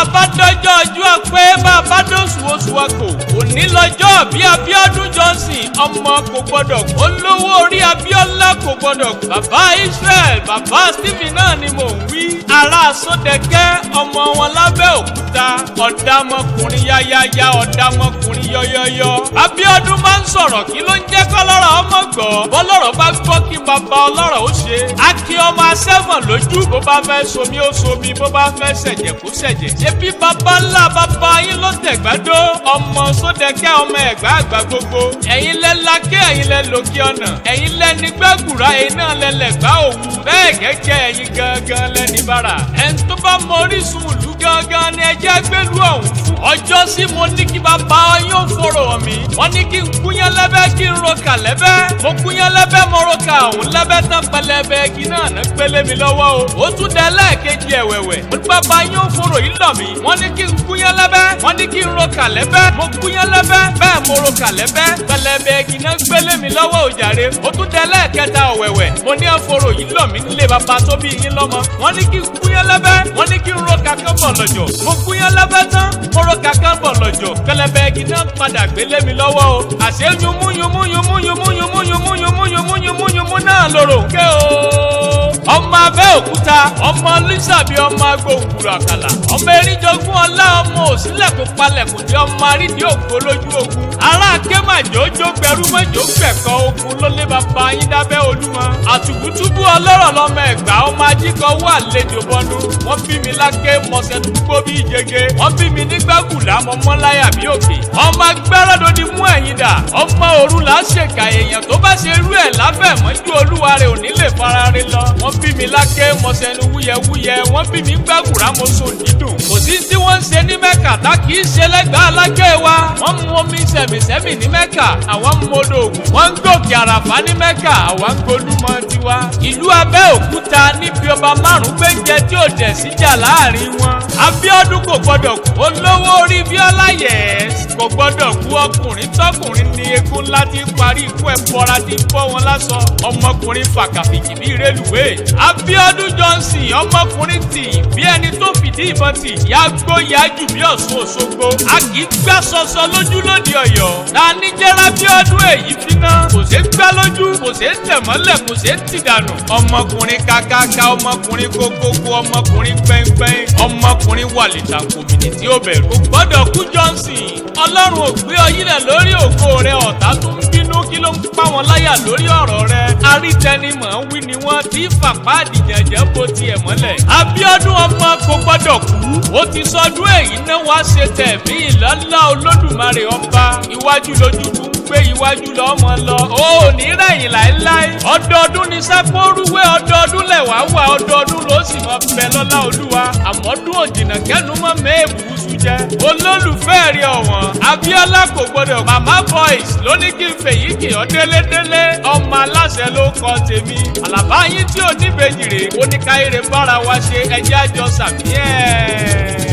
A bá dọ́jọ́ ọjọ́ pé bá a bá dóṣù oṣù wa kò. Òní lọ́jọ́ bí Abíọ́dún Johnson ọmọ kò gbọ́dọ̀ kú. Olówó orí Abíọ́lá kò gbọ́dọ̀ kú. Bàbá Israel, bàbá Stephen náà ni mò ń wí. Ará Sódẹ̀kẹ́ ọmọ wọn lábẹ́ òkúta. Ọ̀dàmọkùnrin yáyáyá, ọ̀dàmọkùnrin yọ́yọ́yọ́. Abíọ́dún máa ń sọ̀rọ̀, kí ló ń jẹ́ kọ́lọ́rọ̀ ọmọ gbọ́? Bọ́lọ́rọ̀ bá gbọ́, kí bàbá ọlọ́rọ̀ ó ṣe. Akin ọmọ asẹ́fọ̀n lójú, bó bá fẹ́ somi ó somi, bó bá fẹ́ ṣẹ̀jẹ̀ kó ṣẹ̀jẹ̀. Ṣé bí bàbá ńlá bàbá yín ló tẹ̀gbádó? Ọmọ Sódẹ̀kẹ́, ọmọ Ẹ̀gbá àgbà gbogbo. Ẹ̀yin lẹ lákẹ́, ẹ̀yin lẹ lòkè ọ̀nà. Ẹ̀yin lẹ ní gbẹ́gùrà, ẹ̀yin náà lẹ lẹ̀gbá òwú. Bẹ́ẹ̀ gẹ́gẹ́, ẹ̀yin gangan lẹ́ni bára. Ẹn tó bá mọ orísun ìlú gangan ni ẹjẹ́ gbẹ́lú ọ̀hún fún. Ọjọ́ sí mo ní kí bàbá yín ó fọ̀rọ̀ mi. Wọ́n ní kí n gúnyán lẹ́bẹ́, kí n roka lẹ́bẹ́. Mo gúnyán lẹ́bẹ́, mo roka ọ̀hún lẹ́bẹ́ tán, pẹlẹbẹ igi náà ná gbélé mi lọ́wọ́ o. Ó tún dẹ lẹ́ẹ̀kejì ẹ̀wẹ̀wẹ̀. Mo ní bàbá yín ó fọ̀rọ̀ yìí lọ̀ mí. Wọ́n ní kí n gúnyán lẹ́bẹ́. Wọ́n ní kí n roka lẹ́bẹ́. Mo gúnyán lẹ́bẹ́, bẹ́ẹ̀ mo roka lẹ́bẹ́. Pẹlẹbẹ igi náà gbélé mi lọ́wọ́ òjàre. Ó tún dẹ lẹ́ẹ̀kẹta ọ̀wẹ̀wẹ̀. Mo ní àfọ̀rọ̀ yìí lọ̀ mí nílé bàbá tó bí yín lọ́mọ. Wọ́n ní kí n gúnyán lẹ́bẹ́. Wọ́n ní kí n roka kán bọ̀ lọ́jọ́. Mo gúnyán lẹ́bẹ́ tán, mo roka kán bọ̀ lọ́jọ́. Pẹlẹbẹ igi náà padà gbélé mi lọ́wọ́ o. Àṣé yunmú yunmú yunmú yunmú yunmú yunmú yunmú yunmú yunmú yunmú náà lòrò ké o. Ọmọ Abẹ́òkúta, ọmọ Lísàbí, ọmọ agbóhùnkùrù àkàlà, ọmọ erinjogún ọlá, ọmọ òsínlẹ̀kùn palẹ̀kùn tí ọmọ àrídìí ògbó lójú ogun. Ará Kémàjò jó gbẹrú mọ́jò gbẹ̀kọ́ ogun ló lé bàbá yín dábẹ́ Olúmọ. Àtùbútúbú ọlọ́rọ̀ lọmọ Ẹ̀gbá, ọmọ ajíkọ̀ wà lẹ́jọ́ bọ́nú. Wọ́n bí mi láké mọ̀sẹ̀ dúgbò bí jẹgẹ. Wọ́n bí mi nígbàgùlà mọ́mọ́ láyà bí òkè. Ọmọ agbára ni mú ẹ̀yìn dà. Ọmọ òru là ṣèkà, èèyàn tó bá ṣe irú ẹ̀ lábẹ́ mọ́jú olúwa rẹ̀ ò ní lè fara rẹ̀ lọ. Wọ́n bí mi láké mọ̀sẹ̀nu wúyẹwúyẹ. Wọ́n bí mi gbàgùrà mo sùn dídùn. Kò sí tí wọ́n ń ṣe ní Mẹ́kà tá kì í ṣe lẹ́gbàá alákẹ́ wa. Wọ́n mú omi sẹ̀mìsẹ́mì ní Mẹ́kà, àwọn ń modò ògùn. Wọ́n ń gòkè Àràfá ní Mẹ́kà, àwọn ń golúmọ tiwa. Ìlú Abẹ́òkúta níbi ọba márùn-ún gbẹ́ǹjẹ tí ò dẹ̀ síjà láàrin wọn. Abíọ́dún kò gbọ́dọ̀ kú. Olówó orí Bíọ́lá yẹ̀ẹ́s kò gbọ́dọ̀ kú. Ọkùnrin tọkùnrin ni eégún ńlá ti parí ikú ẹ̀ bọ́ra ti bọ́ wọn lásọ. Ọmọkùnrin fàkàfìjì bí rélùwé. Abíọ́dún Johnson ọmọkùnrin tì bí ẹni tó fìdí ìbọn tì. Yàgbó yájú bí Ọ̀ṣun Òṣogbo. A kì í gbá sọsọ lójú lóde Ọ̀yọ́. Ta ní jẹ́rá Bíọ́dún èyí finá. Kò ṣeé gbá lójú, kò ṣeé tẹ̀ mọ́lẹ̀, kò ṣeé tì dànù. Ọmọkùnrin kakaka, ọmọkùnrin kókókó, ọmọkùnrin pẹ́ńpẹ́ń, ọmọkùnrin wàlìtàkùnmìnì tí ó bẹ̀rù. Kò gbọ́dọ̀ kú Johnson. Ọlọ́run ò gbé ọ yílẹ̀ lórí ògo rẹ, ọ̀tá tó ń bínú, kí ló ń pa wọn láyà lórí ọ̀rọ̀ rẹ? Arítẹnimọ̀ ń wí ni wọ́n ti fàpá àdìjànjẹ́ bó tiẹ̀ mọ́lẹ̀. Abíọ́dún ọmọ kò gbọ́dọ̀ kú. Ó ti sọdún èyí náà wá ṣe tẹ̀mí ìlọ́lá Olódùmarè ọba. Iwájú lójúkú ń gbé, iwájú lọ́mọ lọ. Ó ní rẹ̀yìn láéláé. Ọdọọdún ni sápóruwé, ọdọọdún lẹ̀wá wà, ọdọọdún ló sì mọ bẹ lọ́lá Olúwa. Àmọ́dún òjìnà kẹ́nu mọ́ mẹ́ẹ̀bù jẹ́. Olólùfẹ́ rẹ̀ ọ̀wọ́n Abíọ́lá kò gbọ́dọ̀. Mama Voice ló ní kí n fèyí kì ọ́ délédélé. Ọmọ aláṣẹ ló kọ tèmi. Àlàbá yín tí ò níbejì rè, ó ní káyèrè bára wa ṣe, ẹjẹ́ àjọ sàmí ẹ̀.